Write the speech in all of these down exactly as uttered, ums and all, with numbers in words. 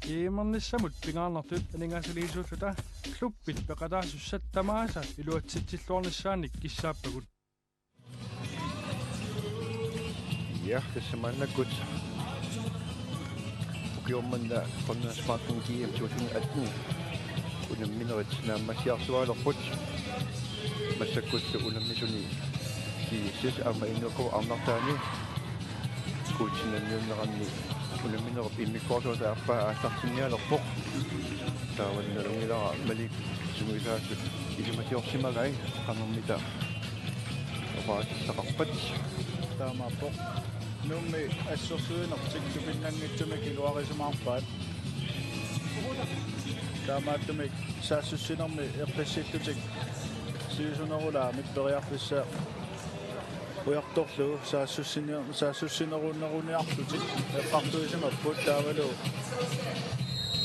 G M-ernissamut pingaarnertut aningaasaliisuulluta klubbit peqataasussat tamaasa iluatsitsilluarnissaannik kissaappagut. Ja, tassa maannakkut ukioq manna Grønlandsbanken G M to tusind atten unamminerit naammassiartuaalerput. Massakkullu unammisuni G S S aamma N O K arnartaani kuutsinanniunneranni unamminerup immikkoortuata aappaa aallartinnialerpoq. Taava nalunngilara Malik sungiusaasut isumatiorsimagai qanormita oqaasissaqarpat. Taamaappoq. Nuummi assersuinertik tupinnanngitsumik iluarisimaarpaat. Taamaattumik saassussinermi eqqissillutik siusinerulaamik periarfissaq ujartorlugu saassussiner-, saassussinerunneruniarlutik eqqartuisimapput taavalu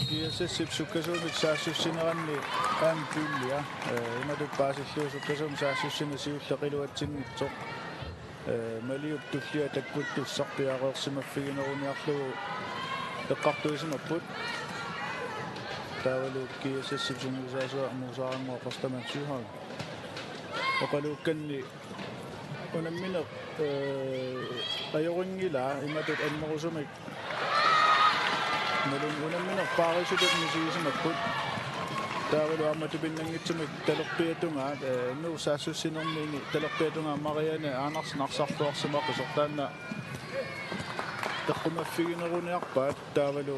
G S S-ip sukkasuumik saassussineranni aamma pulje, eh, imatut paasillugu sukkasuumik saassussineq siulleq iluatsinngitsoq. Eh, Maliup tullia takkuttussaq piareersimaffigineruniarlugu eqqartuisimapput. Taavalu G S S-ip sungiusaasua Muusaaranngua Kostaman Søholm. Oqaluukkanni unammineq, eh, ajorinngilaa imatut annerusumik nalun unammineq paarisutut misigisimapput. Taavalu aamma tupinnanngitsumik talerpiatungaat, eh, nuup saassussinermini talerpiatungaat Marianne Andersen arsarluarsimaqisoq taanna eqqumaffigineruniarpaat taavalu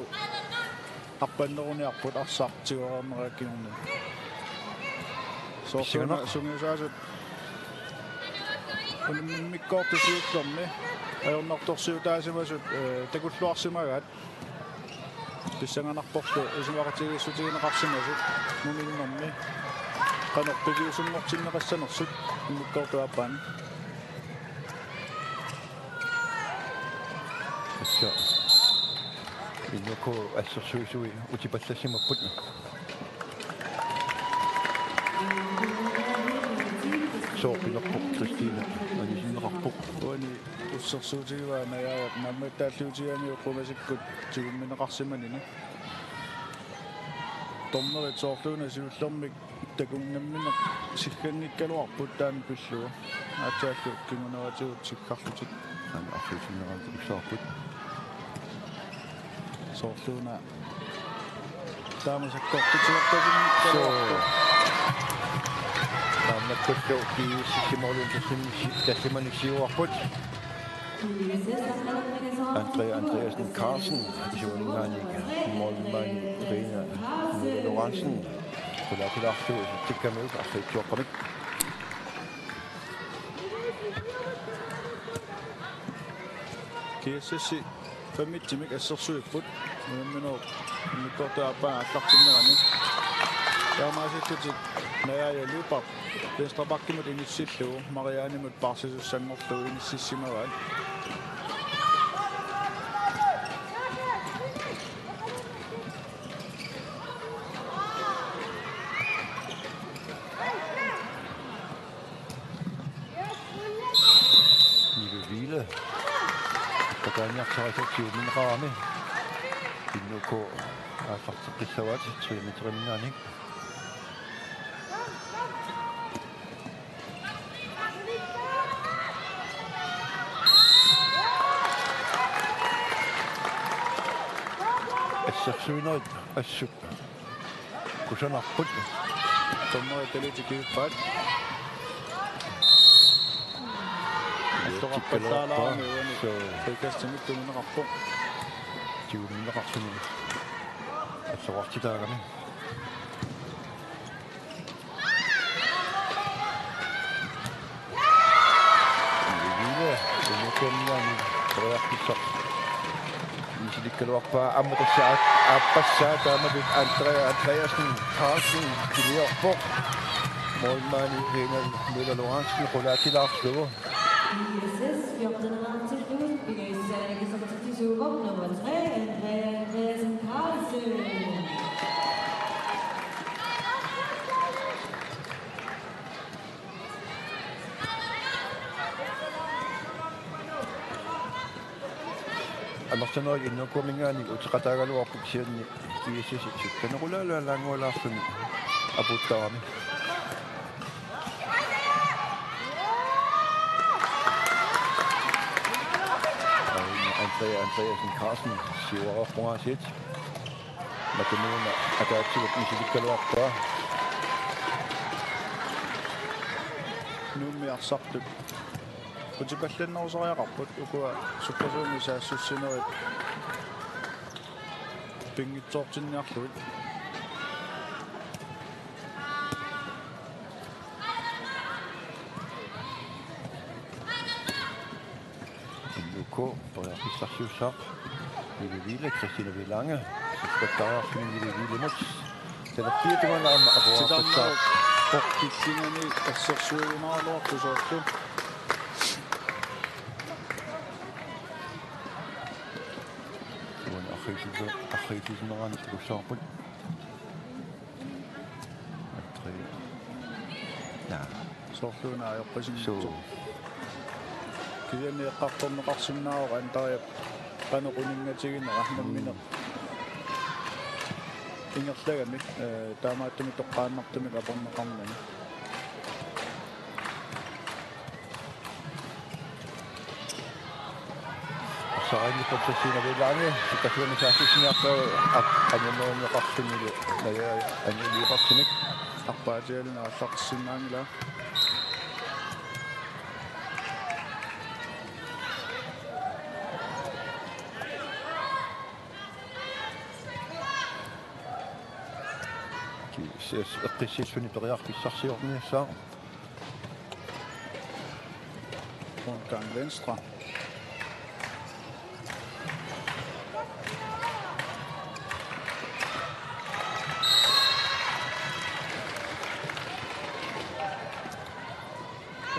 arpanneruniarput arsaq tiguareerneraa kingorna. Soorluuna pissanganaq sungiusaasut unammimmikkoortut siullermi ajornartorsiutaasimasut, eh, takulluarsimagaat. Pissanganarporlu isumaqatigiissutigineqarsimasut muminnermi qanoq piviusunngortinneqassanersut immikkoortup aappaani. Tassa N O K assersuisui utipallassimapput. Sooq pinerpoq Christine anisinneqarpoq. Uani ussersuutigivaa Najaajap naammattaalliutigaanni eqqumasikkut tigummineqarsimanini. Dommerit soorluuna siullermik takunnammineq sigganngikkaluarput taanna pillugu. Aatsaallu kinguneratigut siggarlutik. Aana arfiusinnerani takussavarput. Soorluuna taama sakkortutigerpasinngikkaluarpoq. Soo. Maannakkullu G S S-ip målmand tallimanik siuarput. Andrea Andreasen Carlsen, isuaninngaanniit målmand Rina Møller Lorentzen, qulaatilaarlugu isertikkamiuk arfiitsuaqqamik. G S S-i femogtyve-mik assersuipput. Unamminerup immikkoortup aappaa aallartinnerani. Taamaasillutik Najaaja Lyberth venstre backimut inissillugu Mariannemut paarsisussanngorlugu inississimavaat. Nivi Wiele. Takaaniarsarisartiuminneqarami. N O K aallarteqqissavaat tre meteriminngaanniit. Assersuinerit assut kusanarput. Dommerit talitikkiippaat. Alloqarpallaalaarami uani. Soo. Frikastimik tunineqarpoq. Tiguneqarsimavoq. Assoqartitaagami. Nivi Wiele, N O K-minngaanniit periarfissaq misilikkaluarpaa aamma tassa aap-, aappassaa taamatut Andrea Andreasen Carlsen kiliorpoq. Målmandi Rina Møller Lorentzen qulaatilaarlugu. I S S fjorten-ertillugu pingajussaanik isertitsisuuvoq nummer tre, Andrea Andreasen Carlsen. Marsanerit N K-minngaanniit uteqataagaluarput kisianni G S S-ip sukkanerulaalaanngualaarluni apuuttarami. Andrea Andreasen Carlsen siuareerpungaasiit. Matunuuna ataatsigut misilikkaluarpaa. Nuummi arsartut utipallannerusariaqarput ukua sukkasuumik saassussinerit pinngitsoortinniarlugit. N K periarfissarsiussaaq. Nivi Villaange, Christina Villaange. Sukkattariarfini Nivi Villamut. Talerpiata tungaanut aamma apuaarpassaaq. Titarnerup killingani assersuigunaraluartoq soorlu. Uani arriitsi-, arriitsitsinerani takussavarput. Atri. Naa. Soorluuna ajorpasinngitsoq. Suu. Kisianni eqqartorneqarsinnaavoq Andreap qanoq uninngatiginera nammineq. Ingerlagami, eh, taamaattumik toqqaannartumik aporneqarnani. Arsariinnipput Christina Villaange, sukkasuumik saassussiniarpaa, ap-, annermeerneqarlunilu, naja, annerliuqartumik. Arpaatigaluni aallartissinnaanngilaa. G S S eqqissilluni periarfissarsiorniassaaq. Rundgang venstre.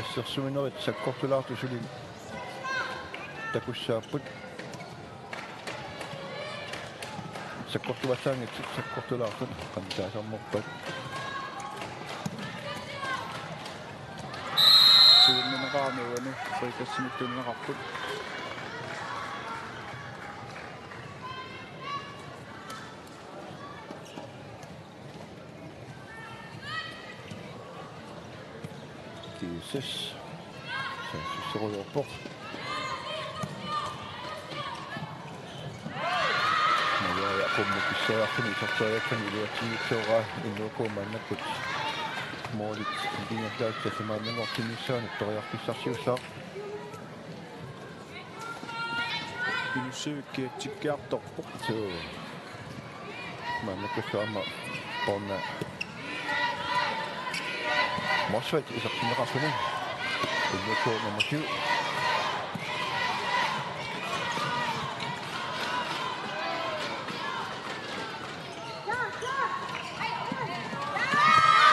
Assersuinerit sakkortulaartut suli takussaapput. Sakkortuallaanngitsut sakkortulaartut qamitaasarnerpat. Siunnineqarami uani frikassimik tunineqarput. G S S. Saassusserujoorpoq. Naja, qummut pissaajarluni isertariakkani iluatsinngitsoorpaa N K maannakkut. Målit ingerlaat tassamaanngortinnissaanut periarfissarsiussaaq. Inussivik kiatsikkiartorpoq. Suu. Maannakkullu aamma Borna Motzfeldt isertinneqarluni. N K nummer syv.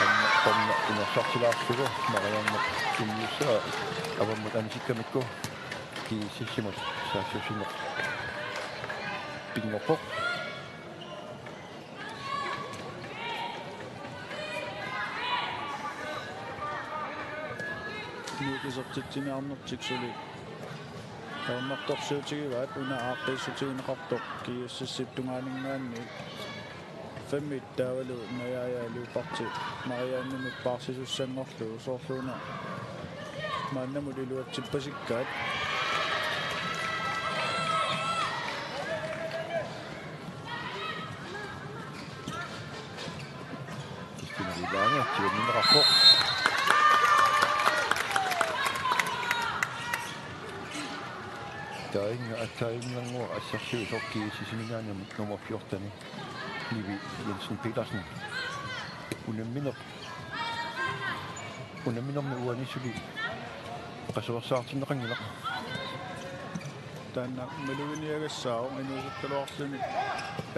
Aamma Borna inersortilaarlugu Marianne Tunniussaa avammut anisikkamikku. G S S-imut saassussineq pinngorpoq. Nuuk isertitsiniarnertik suli ajornartorsiutigivaat, una aaqqiissutigineqartoq G S S-ip tungaaninngaanniit. Femmit taavalu Naja Leopardi Mariannemut paarsisussanngorlugu, soorluuna maannamut iluatsippasikkaat. Christina Villaange, siunnineqarpoq. Taanna aatsaannguaq assersuisoq G S S-iminngaanniit nummer fjorten. Nivi Jensen Petersen. Unammineq. Unamminermi uani suli qasuersaartinneqanngilaq. Taanna maluginiagassaavoq inuusukkaluarluni.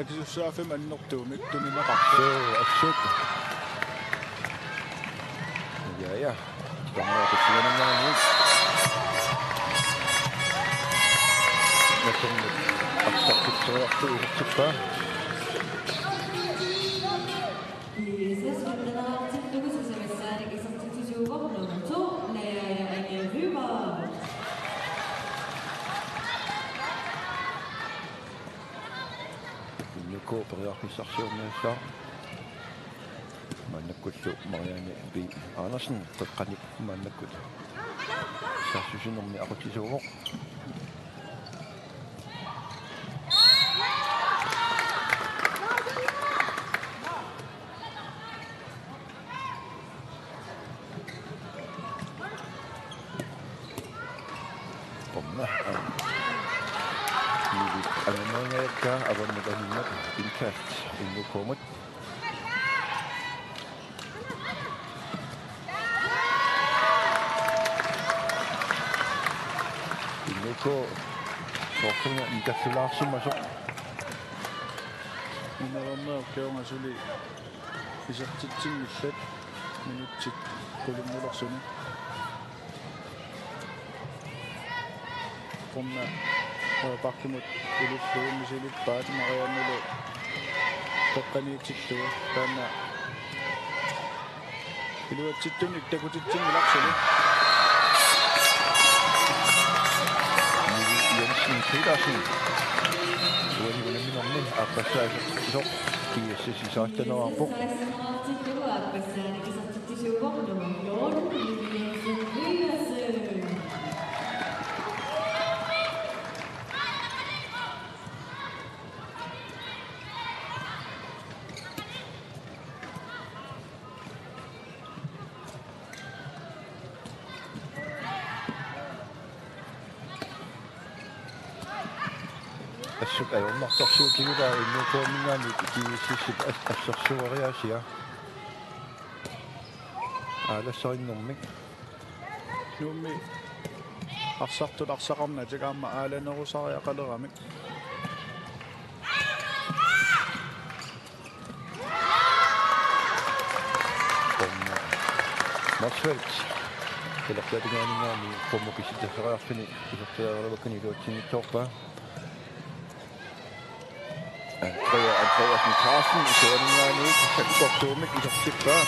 Akisussaaffimmi annertuumik tunineqarpoq. Suu, assut. Ja, ja. Taanna tusianangaani. Nasornut arsartitseriarlugu isertippaa. G S S femten-erartillugu sisamassaannik isertitsisuuvoq nummer to, Naja Ane Ryberg. K periarfissarsiorniassaaq. Maannakkullu Marianne B. Andersen qeqqani maannakkut saassussinermi aqutsisuuvoq. Qumma. Nivit ananaajakka avannut aninnat, indkast N K-mut. N K soorluna ingerlaarsimasoq. Inernerneq kioornga suli isertitsinngillat minutsit qulingilersuni. Qumma, øh, bakkimut ilillugu misilippaat Mariannelu qeqqaniitillugu. Taanna iluatsittunik takutitsinngilarput suli. Jensen Petersen. Uani unamminermi aappassaasoq G S S-i seksten-erpoq. Assut ajornartorsiutigilaat N K-minngaanniit G S S-ip as-, assersueriaasia. Aalassarinnermik. Nuummi arsartut arsaqarnatik aamma aalanerusariaqaleramik. Motzfeldt. Talerpiatungaaninngaanniit qummut pissutissaqarfini isertitseriaraluakkani iluatsinngitsoorpaa. Andrea Andreasen Carlsen isuaninngaanniit sakkortuumik isertippaa.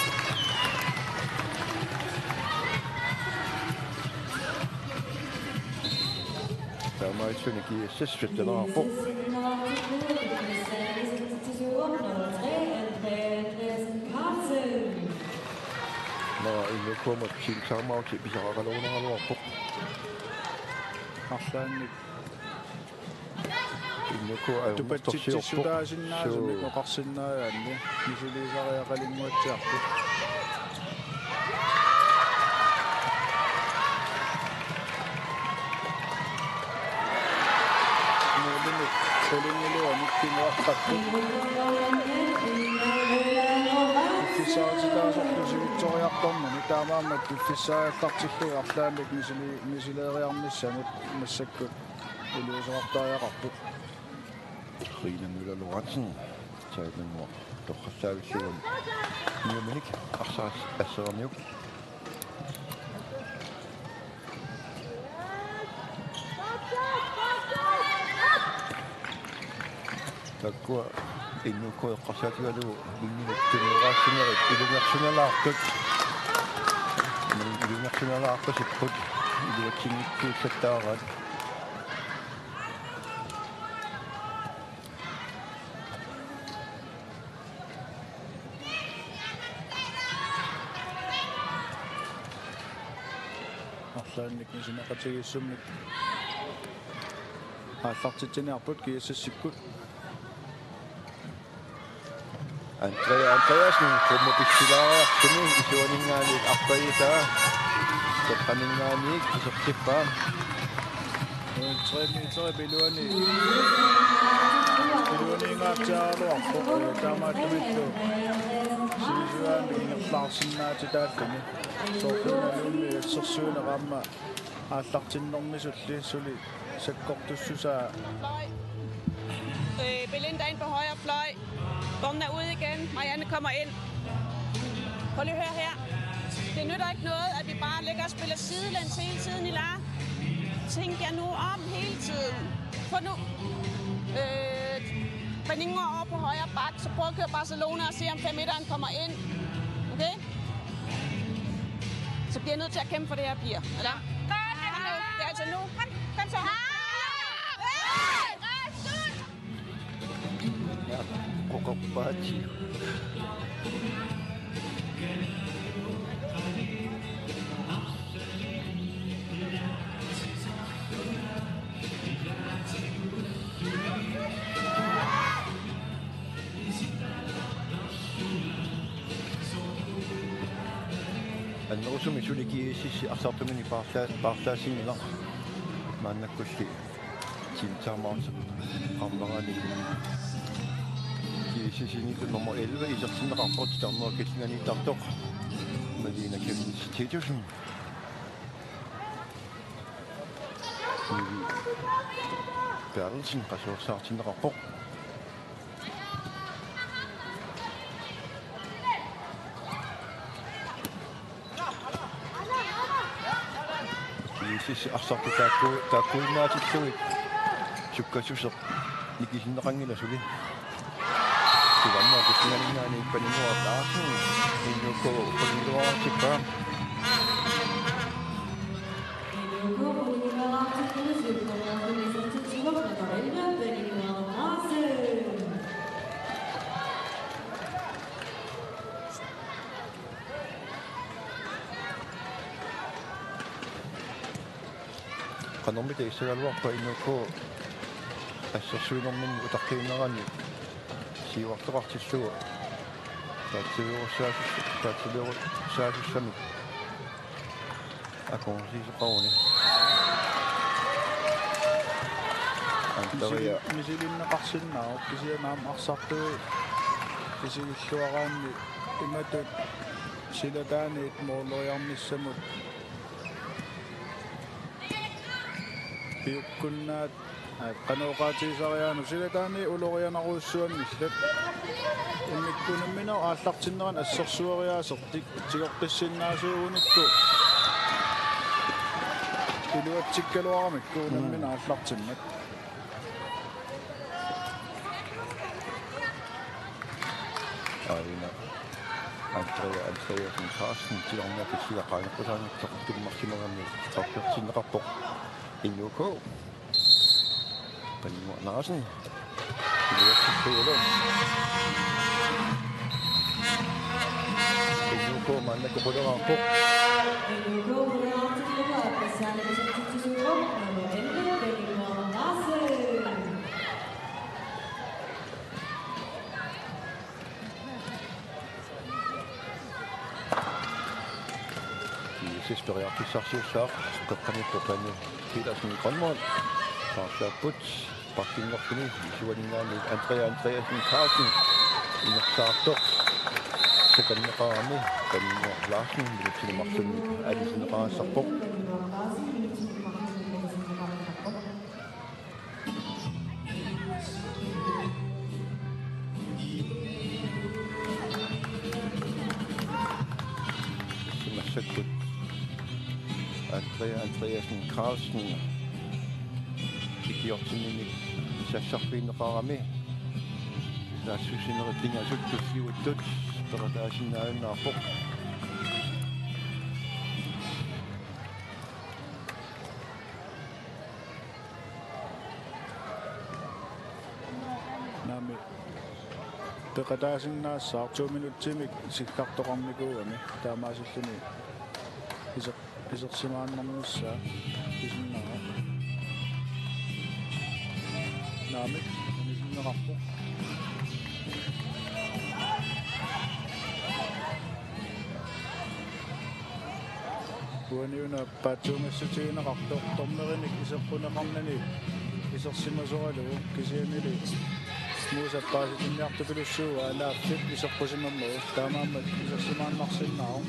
Taamaalilluni G S S syttenaarpoq. Nå, N K-mut timeout pisariaqalerunaraluarpoq. Arlaannik N K ajornartorsiorpoq. Tupatsitsissutaasinnaasumik oqarsinnaagaanni misiliisariaqalinnguatsiarpoq. Nuummi qulingiluanik kinguaqqapput. Piffissaarititaasorlu sivitsoriartornani taamaammat piffissaagallartillugu arlaannik misili-, misileeriarnissamut massakkut iliuuseqartariaqarput. Rina Møller Lorentzen, taanna torrassaavillugu niuminik arsaq asseramiuk. Taakkua N K eqqarsaatigalugu minginut tunniugaassineri ilungersunalaartut. Ilungersunalaarpasipput iluatsinngikkuussattaaraat. Arlaannik misileqatigiissummik aallartitsiniarput G S S-ikkut. Andrea Andreasen qummut pissilaariartumi isuaninngaanniit arpagitaa. Qeqqaninngaanniit isertippaa. Tre meter iluani. Iluaniingaatsiaraluarpoq, taamaattumillu sivisuaannik ingerlaarsinnaatitaalluni. Soorlu una Nuummi assersuineq aamma aallartinnermisulli suli sakkortussusaa. Øh, Belinda ind på højre fløj. Bolden er ude igen. Marianne kommer ind. Prøv lige at høre her. Det nytter ikke noget, at vi bare ligger og spiller sidelæns hele tiden, Ilar. Tænk jer nu om hele tiden. Få nu øh, Benigno over på højre bak, så prøv at køre Barcelona og se, om fem-etteren kommer ind. Okay? Så bliver jeg nødt til at kæmpe for det her, piger. Eller? Kom, kom, kom. Det er altså nu. Kom, kom så. Hey! Hey! Qoqorpaatigu. Annerusumik suli G S S arsartuminik paarla-, paarlaassinngilaq. Maannakkulli timeout qaammareerluni. G S S-iniittoq nummer elleve isertinneqarpoq, titarnerup killinganiittartoq Malene Kjellens Titussen. Nivi Berthelsen qasuersaartinneqarpoq. G S S arsartut taakku-, taakkuinnaatillugit sukkassuseq nikisinneqanngilaq suli. Titarnerup killinganinngaanniit Pernille Larsen, N O K, Pernille Larsen. Qanormita issagaluarpa N O K assersuinerminni utaqqiinnarani siuartoqartillugu. Paatsiveerussaasus-, paatsiveerussaasussamik akornarsiisoqaruni. Antaria. Misili-, misilinneqarsinnaavoq kisianni aamma arsartui isigilluaraanni imatut silataaniit mooleriarnissamut piukkunnaat. Ai, qanoq oqaatigisariaanut, silataani ulorianarujussuanngillat. Immikkut unamminerup aallartinnerani assersueriaasertik tigoqqissinnaasuugunikku iluatsikkaluaramikku unammineq aallartimmat. Aajuna Andrea Andreasen Carlsen titarneq killia qaangerpasaanngitsoq tummarsimagamik qaarsiortinneqarpoq N O K. Pernille Larsen. Iluatsippugaluaq. N O K maannakkut quleraarpoq. G S S periarfissarsiussaaq, qeqqaniippoq Pernille Petersen Grønvold. Paarlaapput, pakkinngorluni, isuaninngaanniit Andrea Andreasen Carlsen inersaartoq. Sekundeqarami, Pernille Larsen, minutsini marlunni alisinneqarpoq. Massakkut Andrea Andreasen Carlsen ikiortinninik sassarfigineqarami saassussinerit pingasut tulliuttut peqataasinnaajunnaarpoq. Naamik, peqataasinnaassaaq to minutsimik siggartoqarnikuugami, taamaasilluni iser-, isersimaannarnissaa pisinnaasoq. Naamik, anisinneqarpoq. Uani una paatsuungassutigineqartoq dommerinik iseqquneqarnani isersimasoralugu, kisiannili Muusap paasitinniartupilussuuvoq alaaffik iseqqusimammagu, taamaammat isersimaannarsinnaavoq.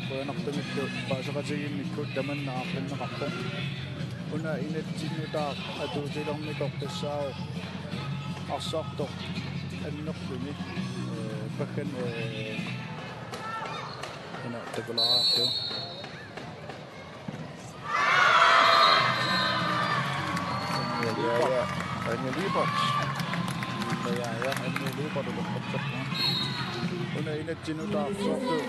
Qujanartumillu paaseqatigiinnikkut tamanna aaqqineqarpoq. Una inatsinnut aamma atuutilernikoq tassaavoq arsartoq annertuni, ee, paggan, ee, una takulaartoq. Ja, ja. Anja Libert. Ja, ja, Anja Libert, ulerpatserpunga. Una inatsinnut aamma arsartoq.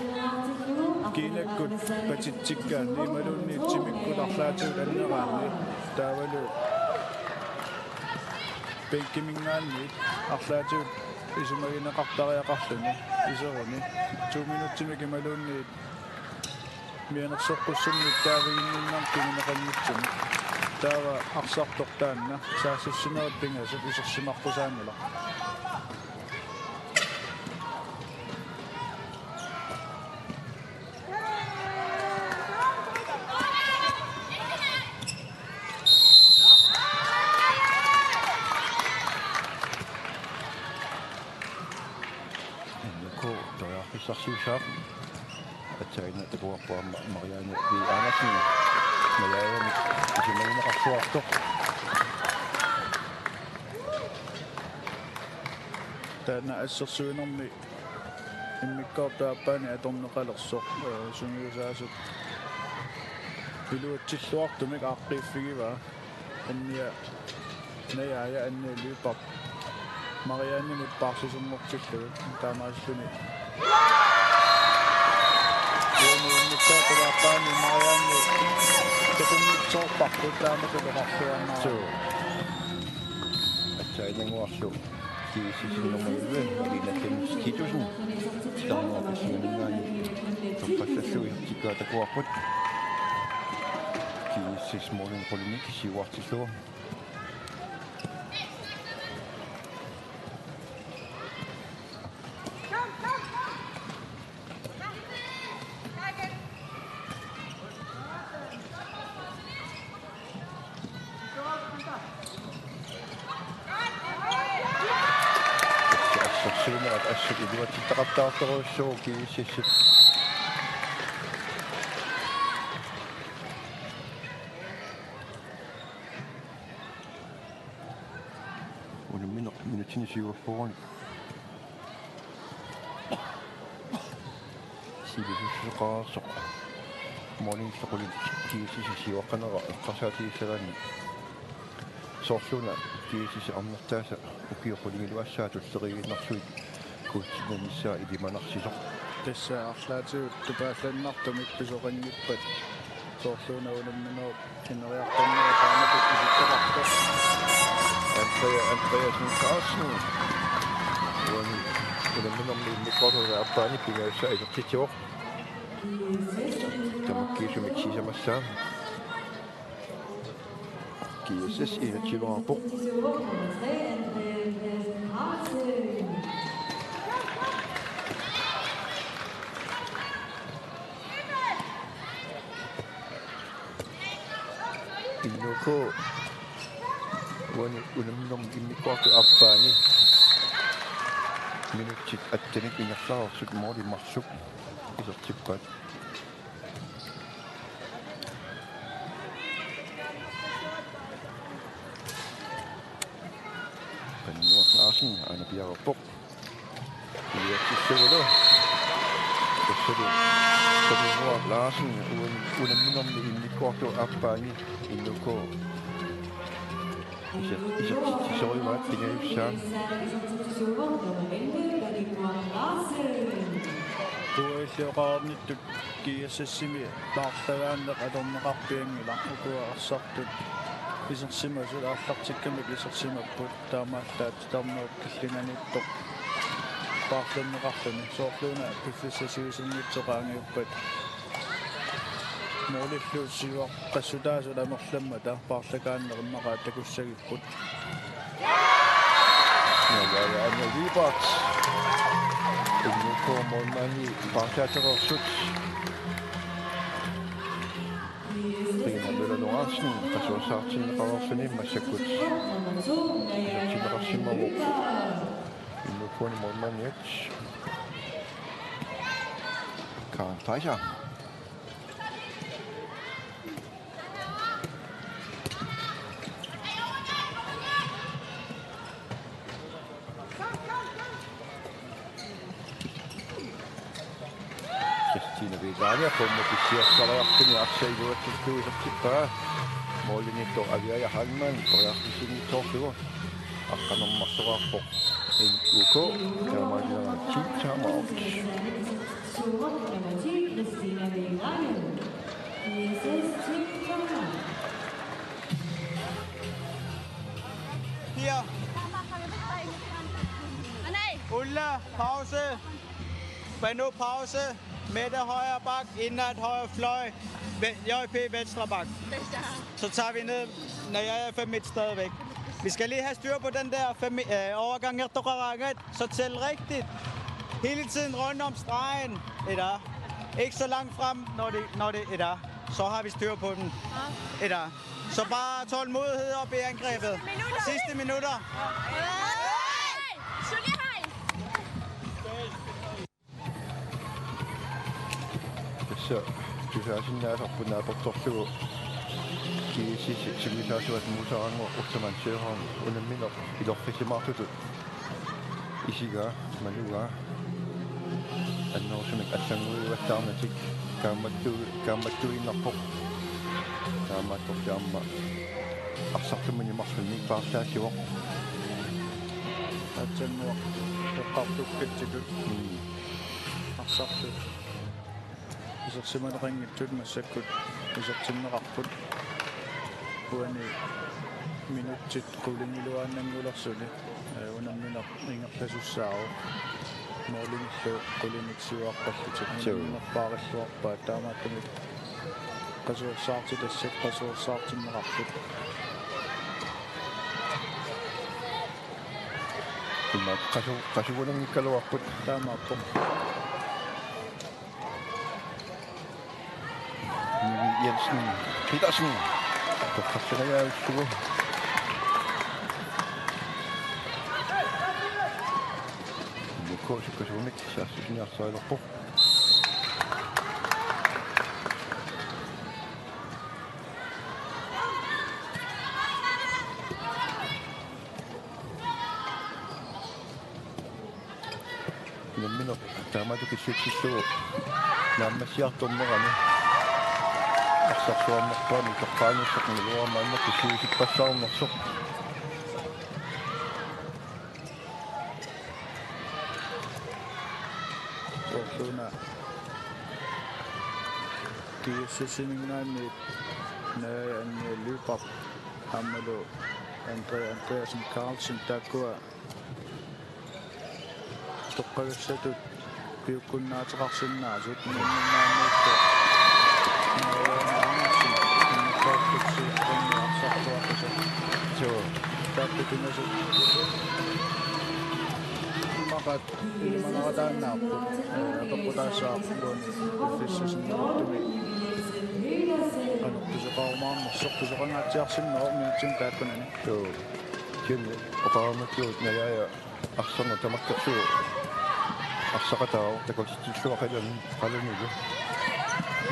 Kiinakkut patitsikkaanni imaluunniit timikkut arlaatigut anneraanni taavalu bænkiminngaanniit arlaatigut isumagineqartariaqarluni iseruni to minutsimik imaluunniit mianersoqqussummik taaviginninnermik kinguneqanngitsumik. Taava arsartoq taanna saassussinerit pingasut isersimaqqusaanngilaq. N K periarfissarsiussaaq. Aatsaannguaq takuarput aamma Marianne V. Andersen. Marianne isumagineqarluartoq. Taanna assersuinermi immikkoortup aappaani atorneqalersoq, eh, sungiusaasut iluatsilluartumik aaqqiiffigivaa. Annia Najaaja, Annia Lyberth Mariannemut paarsisunngortillugit taamaasilluni. Uani immikkoortup aappaani Marianne takunnitsoorparput taamatut oqarluaannarami. Suu. Aatsaannguarlu G S S nummer elleve, Malene Titussen. Titarnerup assigiinngaanniit toqqassallugu isertikkaa takuarput. G S S målimiit qulinik siuartillugu. Assersuinerat assut iluatsittaqattaartorujussuuvoq G S S-ip. Unammineq minutsini syvogfyrre. Sivisussuseqarsoq. Målimiit qulinik G S S-ip siuaqqanera eqqarsaatigissagaanni. Soorluuna G S S arnartaasa ukiut qulingiluaat tulleriiaannarlugu kuutsinnannissaa ilimanarsisoq. Tassa arlaatigut tupaallannartumik pisoqanngippat. Soorluuna unamminerup ineriartornera taamatut isittaqartoq. Andrea Andreasen Carlsen. Uani unamminermi immikkoortup aappaani pingajussaa isertitsivoq. Tamakkiisumik sisamassaa. G S S enogtyveqarpoq. N K uani unamminermi immikkoortup aappaani minutsit attenit ingerlareersut måli marluk isertippaat. Paninnguaq Larsen aana piareerpoq. Iluatsillugulu. Tassalu Paninnguaq Larsen un-, unamminermi immikkoortup aappaani N K. Iser-, isertitsisorujumaat pingajussaa. Tuuilioqarnittut G S S-imi paarlagaanneq atorneqarpianngilaq, ukua arsartut isersimasut aallartikkamik isersimapput, taamaallaat titarnerup killinganiittoq paarlanneqarluni. Soorluuna piffissaq sivisunngitsoq qaangiuppat målillu siuaqqassutaasut amerlammata paarlagaanneq immaqa takussagipput. Ja, ja, ja, Anne Vibert. N K målmandi paartaatereersut. Rina Møller Lorentzen, qasuersaartinneqareersuni massakkut isertinneqarsimavoq. N K-mi målmandiat. Karen Fleischer. Kristina Vegania qummut pissiassariarluni arsaq iluatsillugu isertippaa. Målimiittoq Aviaja Hagman periarfissinngitsoorlugu. Aqqaneq-marloraarpoq N K. Taamaalillugu team timeout. Nummer ti, Christina Legrand. I S S Team København. Fire. Ulla, pause. Banu, pause. Mette, højre bak. Indad, højre fløj. Ve- J P, venstre bak. Så tager vi ned, når jeg er fem et stadigvæk. Vi skal lige have styr på den der fem, øh, overgang, jeg, så tæl rigtigt. Hele tiden rundt om stregen. Et er. Ikke så langt frem, når det, når det et er. Så har vi styr på den. Et er. Så bare tålmodighed op i angrebet. Sidste minutter. Tassa tusaasinnaasarput naapertorlugu G S S sungiusaasuat Muusaraannguaq Ulloman Sørensen unammineq ilorfissimaartutut isigaa malugaa annerusumik allannguiuattaarnatik kaammattu-, kaammattuinnarpoq. Taamaattorli aamma arsartumini marlunnik paarlaassivoq. Aatsaannguaq eqqartukkatsigut. Mm. Arsartut isersimaneqanngitsut massakkut isertinneqarput. Uani minutsit qulingiluaannanngulersuni, ee, unammineq ingerlasussaavoq. Målimillu qulinik siuarpallutik. Suu. Unammineq paarilluarpaat, taamaattumik qasuersaartitassat qasuersaartinneqarput. Immaqa qasu-, qasugunanngikkaluarput. Taamaappoq. Nivi Jensen Petersen. Toqqarsinnaajussuuvoq. N U K sukkasuumik saassussiniarsarilerpoq. Unammineq taamatut killitsillugu naammassiartornerani arsarsuarnerpaamik toqqaannassaaq iluarmaanna killiliippassaarnersoq. Soorluuna G S S-iminngaanniit Naja Anja Lyberth aammalu Andre Andreasen Carlsen taakkua toqqagassatut piukkunnaateqarsinnaasut unamminngaanniittoq Marianne Andersen innertaartuksiuqqanni arsartuaqisa. Joo. Taakku pingasut imaqaat ilimanarataannaapput. Apeqqutaassaaq uani piffissap sinnera-, -tumi qanoq pisoqarumaarnersoq, pisoqangaatsiarsinnaavoq minutsimik taakkunani. Joo. Kisianni oqarniarlugu Naja arsarneq tamakkerlugu arsaqataavoq, takutitsillugu qalun-, qalunilu.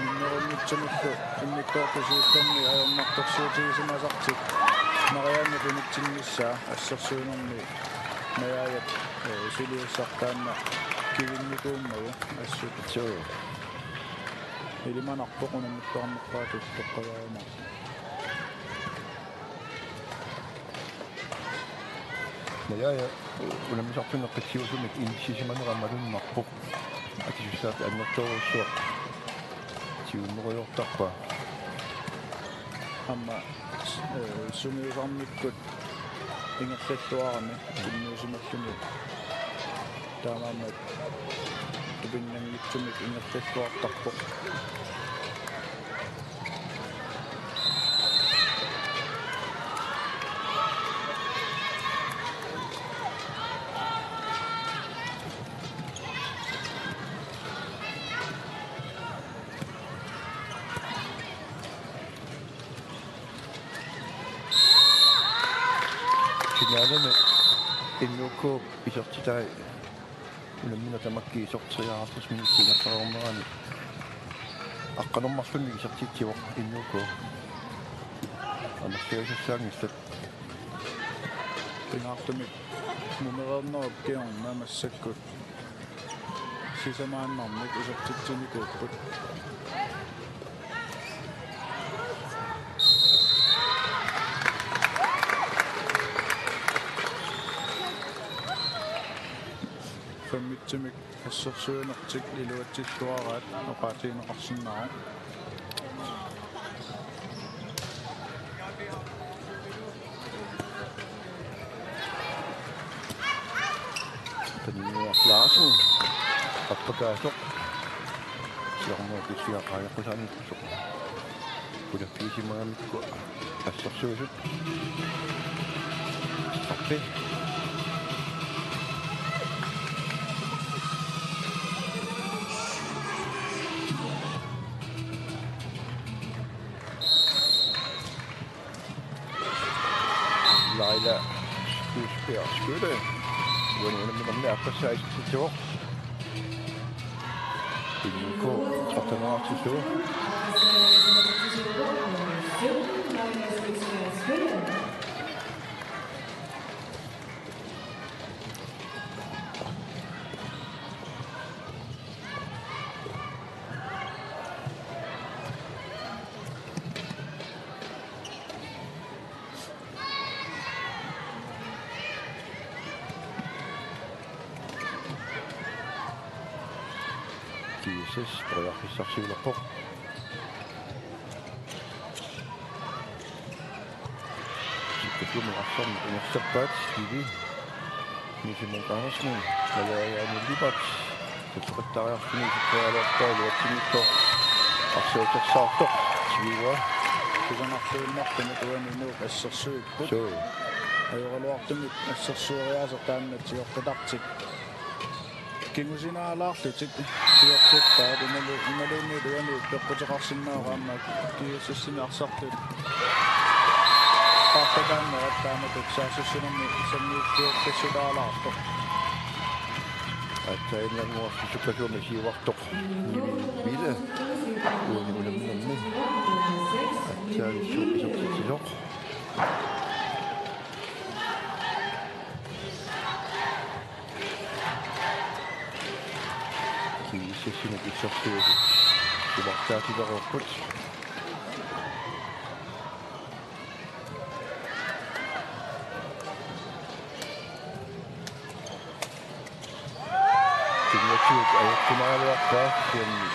Minnerunngitsumillu immikkoortut siullermi ajornartorsiutigisimasartik Mariannep initsinnissaa assersuinermi Najap, ee, suliassaq taanna kivinnikuummagu assut. Suu. Ilimanarpoq unammissuarnerpaatut toqqagaajumaartoq. Naja unammisartunik qitiusumik inissisimanera malunnarpoq. Akisussaaffiit annertoorujussuaq tigummiuartarpaa. Aamma, ee, sungiusarnikkut ingerlalluarami tunniusimalluni taamaammat tupinnanngitsumik ingerlalluartarpoq. Finalemi N U K isertitai unammineq tamakkiisoq treoghalvtreds minutsit ingerlareernerani aqqaneq-marlunnik isertitsivoq N U K. Amerliassassaanngillat. Pingaartumik mumereernerup kingorna massakkut sisamaannarmik isertitsinikuupput. Femmitsimik Assersuinertik iluatsilluaraat oqaatigineqarsinnaavoq. Paninnguaq Larsen. Qappakaasoq. Siorna kisiat qaangeqqusaanngitsoq. Pulaffigisimagamikkit assersuisut. Straffe. Laila Skysbjerg Skytte. Uani unamminermi aappassaa isertitsivoq. Illuko trettenerartillugu. GSS periarfissarsiulerpoq. Sikkukkumi arsarneq inersappaat Nivi. Misi Munk Andersen, Maja Janne Libak. Tutsuqattaariarluni isikkoraluarpaa iluatsinngitsoq. Arsuutersaartoq. Siviua. Kusanarluinnartumik uani Nuuk assersuipput. Suu. Ajoraluartumik assersueriaaseq taanna tigortartik. Kingusinaalaarlutik tigortippaat imalu-, imaluunniit uani peqquteqarsinnaavoq aamma GSS-imi arsartut. Paartakaannerat taamatut saassussinermi sanniulliortassutaalaartoq. Aatsaannguaq sukkasuumik siuartoq Nivi Ville. Uani unamminermi. Aatsaat sukkasuumik isertitsisoq. GSS-imut pissarsiasut siuartaatilereerput. Kingornatigut ajortumaraluarpaa kisianni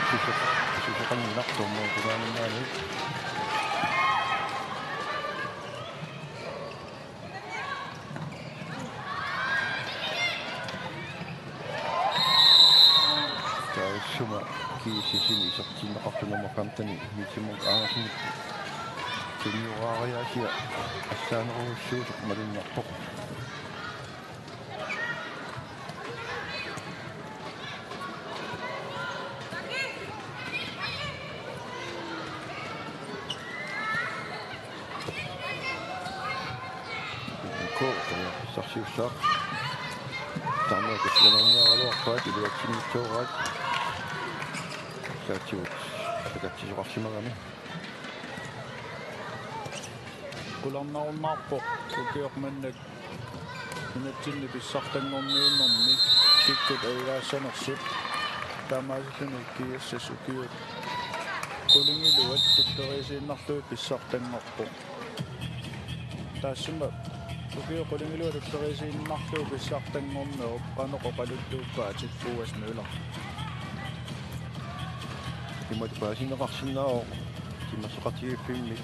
susoq-, susoqannginnartormu tungaannaani. Taassuma GSS-imi isertinneqartoq nummer femten-i Misi Munk Andersen. Tunniugaariaasia assaanerujussuusoq malunnarpoq. K, sarsiussaaq. Taanna kisianni iluatsinngitsooraat. Saatsigut ataatitsisoqarsimagami. Qularnarunnaarpoq ukioq manna nunatsinni pissartanngorniunnermi kikkut ajugaassanersut. Taamaasilluni GSS ukiut qulingiluat tulleriiaasiinnarlugit pissartanngorpoq. Taassuma ukiut qulingiluat tulleriiaasiinnarlugu pissartanngornerup qanoq oqaluttuuppaatit, Puas Møller? Imatut paasinneqarsinnaavoq timersoqatigiiffimmi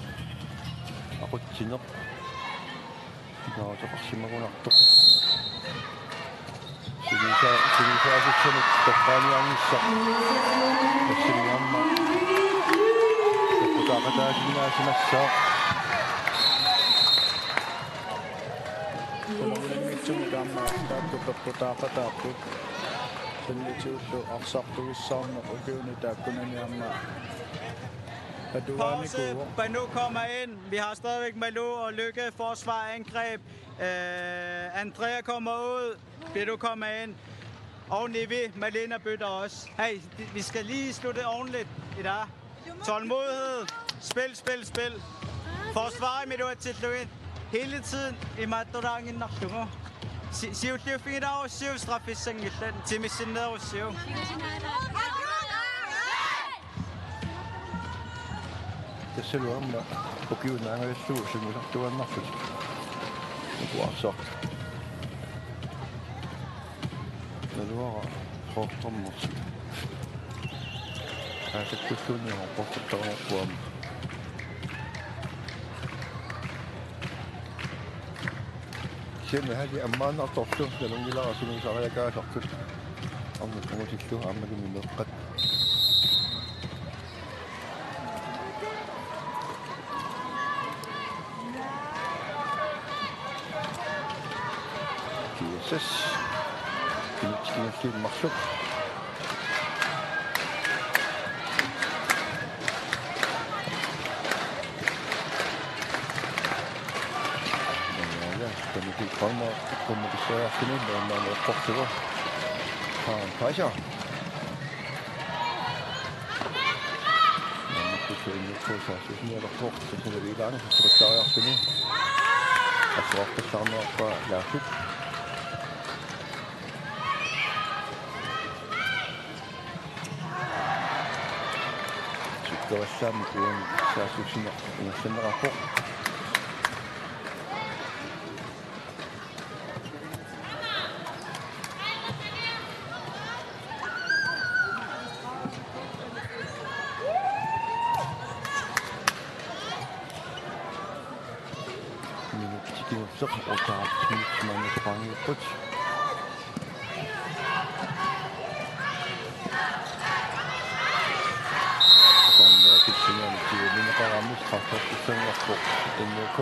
aqutsineq. Nauteqarsimagunartoq. Sinisaa-, sinisaasussanut toqqaaniarnissaq. Tassami aamma peqqutaaqataasinnaasimassaaq. Unamminngitsumik aamma taakku peqqutaaqataapput. Tunniutillu arsartugissaarneq ukiuni taakkunani aamma atugaanikuuvoq. Pause. Banu kommer ind. Vi har stadigvæk Malou og Lykke. Forsvar, angreb. Øh, Andrea kommer ud. Banu kommer ind. Og Nivi, Malena bytter også. Hey, vi skal lige slutte ordentligt i dag. Tålmodighed. Spil, spil, spil. Forsvar i midtfyrtillugit. Hele tiden i mattoraanginnarlugu. Si-, siulliuffigilaarussi straffissanngillat. Timissinneerussiuk. Tassalu aamma ukiunaangajallu sungiusartuaannarput. Uku arsaq. Uanga qortornersi. Aasakkulluunniit qortortarnerpuam. Kisianni halli ammaannartorlu nalunngilara sungiusariakaasartut. Aamma tungusillu aammalu meeqqat. G S S. Kinetsikinersiit marluk. Ja, ja, den er helt fremme. Kommer det så også nu, når man er kort til. Har en passer. Aamma tussuinnukku saassussineq atorpoq, saassussineq ilaana, saassussineq. Assuarpassaarnerpa laasut. Sukkalassaammi uani saassussineq ingerlanneqarpoq. Minutsit kingulleq otteoghalvtreds minutsit maanna qaangiupput. Taanna kissingani tiumineqarami strafferpassuarpoq N O K.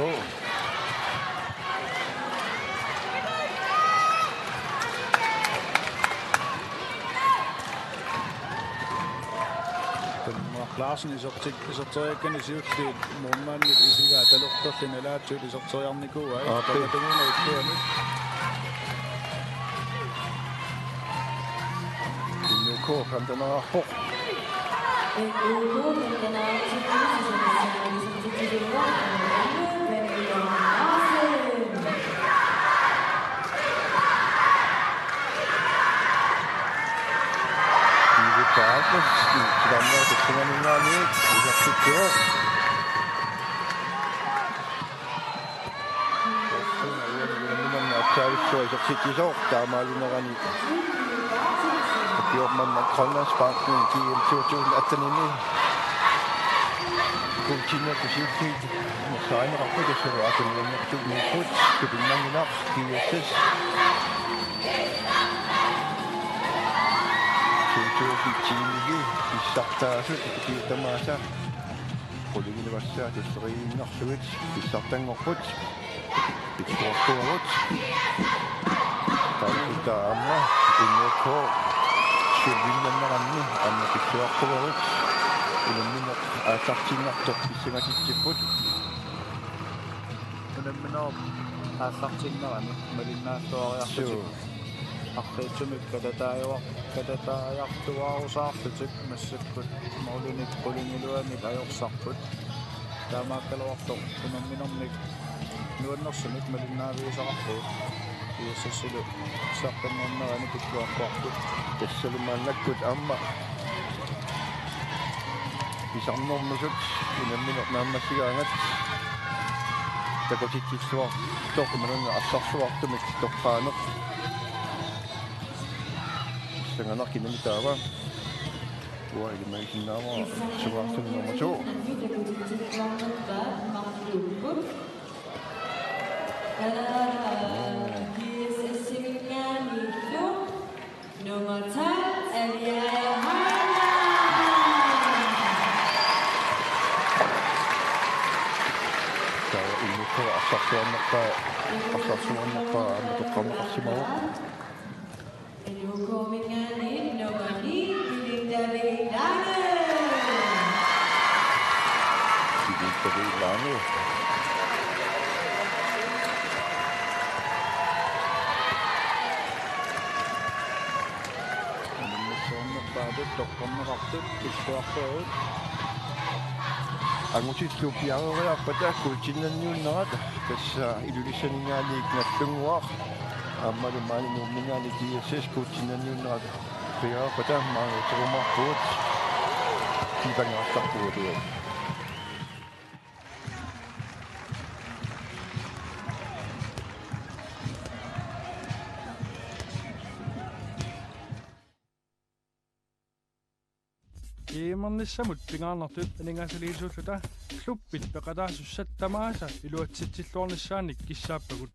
Mark Larsen isertik-, iserteriakkani siulliit målmandip isigaa talertorli nalaatsuut iserteriarnikuuai. Aappi. Tamatumuuna illuanut. N O K femteneqarpoq. N O K femteneqarpoq. Ivi Paulsen, silammaa tukkumaningaanniit isertitsivoq. Minut atsaavissuaq isertitsisoq taamaaginerani. Ukiormanna Grønlandsbanken G M to tusind atten-imi. Kuultinna kusiuffik. Saarineqarpoq tassalu aatsaannguarnertut nuupput tupinnanngilaq G S S. Two thousand ten-imi pissartaasut ukiut tamaasa qulingiluasaat tulleriinnarlugit pissartanngorput. Pitsuartuarut. Taanna aamma N O K siullinnanneranni aamma pitsuartuarut. Unammineq aallartiinnartoq pissangatitsipput. Unamminerup aallartinnerani malinnaalluariarlutik. Suu. Arriitsumik katataajuar-, katataajartuaarusaarlutik massakkut målinik qulingiluanik ajorsarput. Taamaakkaluartoq unamminernik nuannersumik malinnaavigisaqarpugut. G S S-ilu saqqummiunnerani pitsuartuarput. Tassalu maannakkut aamma pisarnermisut unammineq naammassigaangat takutitsilluartoq imaluunniit arsarluartumik toqqaaneq. Sanganaq kinami taava. Uanga ilimagisinnaavara sungaarsunik nummer to. Nummer tolv, Aviaja Heilmann. Taava N O K arsarsuarnerpaa, arsarsuarnerpaa aamma toqqarneqarsimavoq. N O K-minngaanniit nummer ni, Melinda V. Lange. Melinda V. Lange. Unammissuarnerpaatut toqqarneqartut pitsuartuarut. Angutillu piareeriarpata kuultinnanniunnerat tassa Ilulissaninngaanniit Nagdlunguaq aammalu maani Nuumminngaanniit G S S kuultinnanniunnerat piareerpata maani uterumaarpugut. Kipangaartarpugut. G M-ernissamut pingaarnertut aningaasaliisuulluta klubbit peqataasussat tamaasa iluatsitsilluarnissaannik kissaappagut.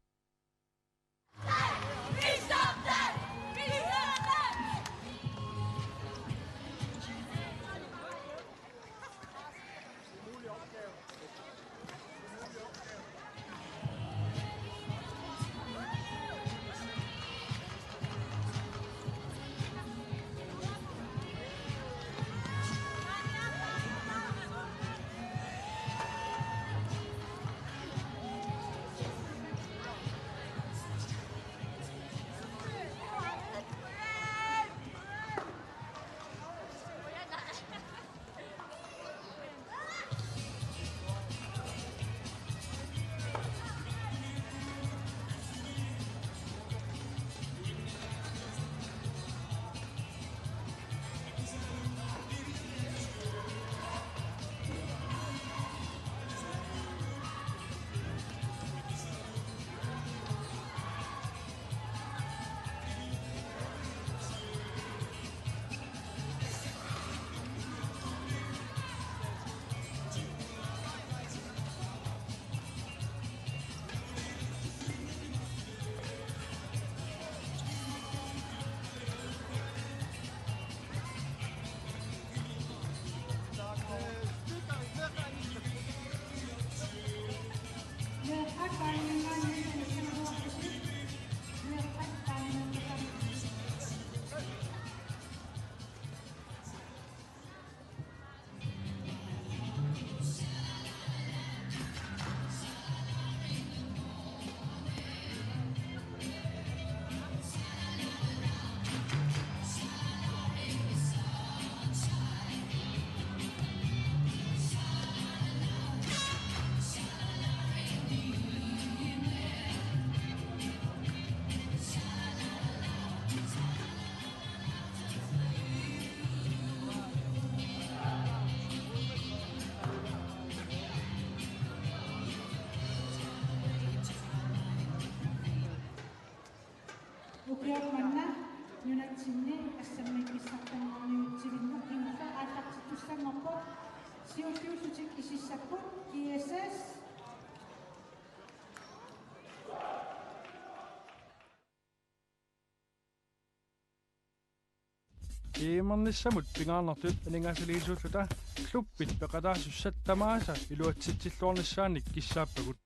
Ukioq manna nunatsinni assammik pissartanngorniutsivinneq kingulleq aallartittussanngorpoq, siulliullutik isissapput G S S. G M-ernissamut pingaarnertut aningaasaliisuulluta klubbit peqataasussat tamaasa iluatsitsilluarnissaannik kissaappagut.